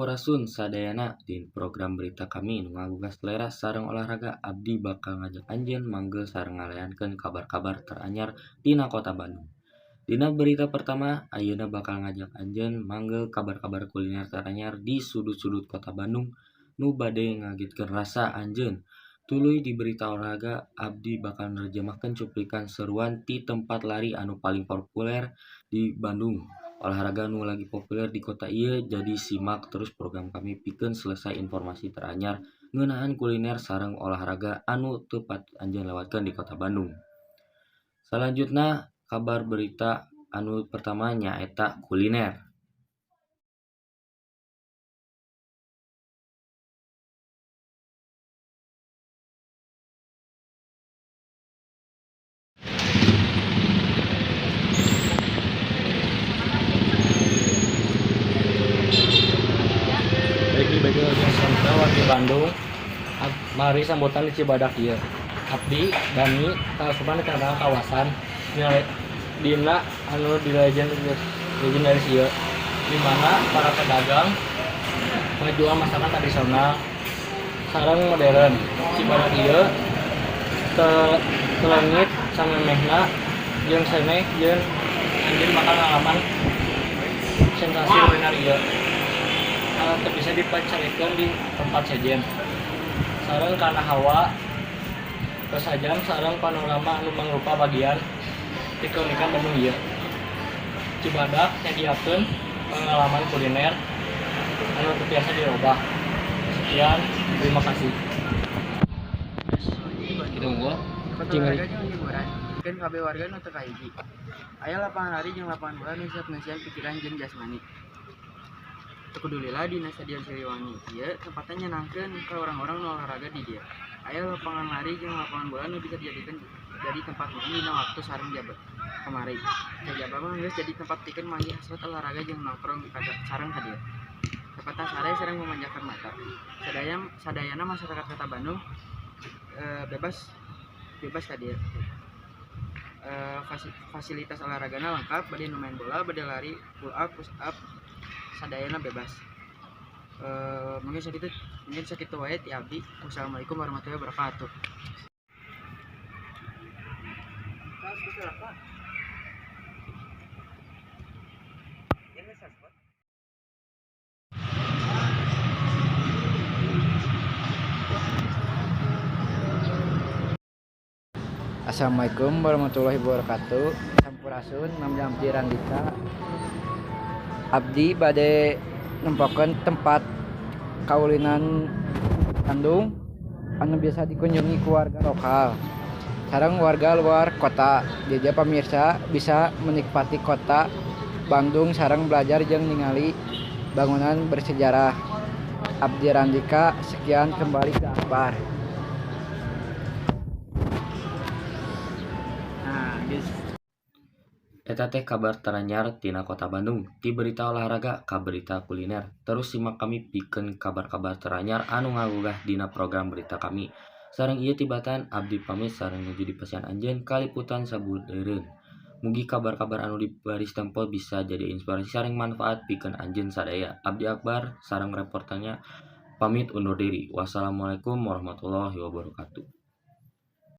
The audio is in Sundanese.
Sampurasun sadayana. Di program berita kami nu ngagugah selera sareng olahraga, abdi bakal ngajak anjeun manggel sareng ngalayankeun kabar-kabar teranyar dina Kota Bandung. Dina berita pertama, ayeuna bakal ngajak anjeun manggel kabar-kabar kuliner teranyar di sudut-sudut Kota Bandung nu bade ngagetkeun rasa anjeun. Tuluy di berita olahraga, abdi bakal nerjemahkeun cuplikan seruan ti tempat lari anu paling populer di Bandung. Olahraga nu lagi populer di kota ieu, jadi simak terus program kami pikeun selesai informasi teranyar ngeunaan kuliner sareng olahraga anu teu patut anjeun lewatkeun di Kota Bandung. Salanjutna, kabar berita anu pertama nyaeta kuliner. Baik lagi wargi Bandung, mari sambutan di Cibadak ieu. Abdi Dani kaasupan di tengah kawasan dina anu di legendaris ieu, di mana para pedagang ngajual masakan tradisional sareng modern. Cibadak ieu teu leungit samemehna jeung sanes, jeung anjeun bakal ngalaman sensasi kuliner ieu teu bisa dipacarikeun di tempat sejen. Sareng kana hawa sajam sareng panorama anu mangrupa bagian ti keunikan Bandung ieu. Cibadak nyadiakeun pengalaman kuliner anu teu tiasa dirobah. Sekian, terima kasih. Kitu unggul. Tempat olahraga jeung hiburan pikeun kabeh warga nu teu kahiji. Aya lapangan lari jeung lapangan bola nu siap ngeusian pikiran jeung jasmani. Teu kudu lila dina Stadion Siliwangi ieu tempatna nyenangkeun ka urang-urang nu olahraga di dieu. Aya lapangan lari jeung lapangan bola nu bisa dijadikeun jadi tempat maen dina waktu sareng jaba kamari. Sajaba mah geus jadi tempat pikeun manggih hasrat olahraga jeung nongkrong sareng ka dieu. Tempatna sare sareng memanjakan mata. Sadayana masyarakat Kota Bandung bebas bebas ka dieu. Fasilitas olahragana lengkap, bade nu main bola, bade lari, pull up, push up, sadayana bebas. Mungkin sakitu wae ti abdi. Wassalamualaikum warahmatullahi wabarakatuh. Assalamualaikum warahmatullahi wabarakatuh. Sampurasun, nami abdi Randika. Abdi bade nempokeun tempat kaulinan Bandung anu biasa dikunjungi ku warga lokal sareng warga luar kota. Jadi pamirsa bisa menikmati kota Bandung sareng belajar jeung ningali bangunan bersejarah. Abdi Randika, sekian, kembali ke Akbar. Nah, guys. Eta teh kabar teranyar tina Kota Bandung, ti berita olahraga ka berita kuliner. Terus simak kami pikeun kabar-kabar teranyar anu ngagugah dina program berita kami. Sareng ieu tibatan abdi pamit sareng nuju dipasihan anjeun kaliputan sabudeureun. Mugi kabar-kabar anu dibaris tempo bisa jadi inspirasi sareng manfaat pikeun anjeun sadaya. Abdi Akbar sareng reporternya pamit undur diri. Wassalamualaikum warahmatullahi wabarakatuh.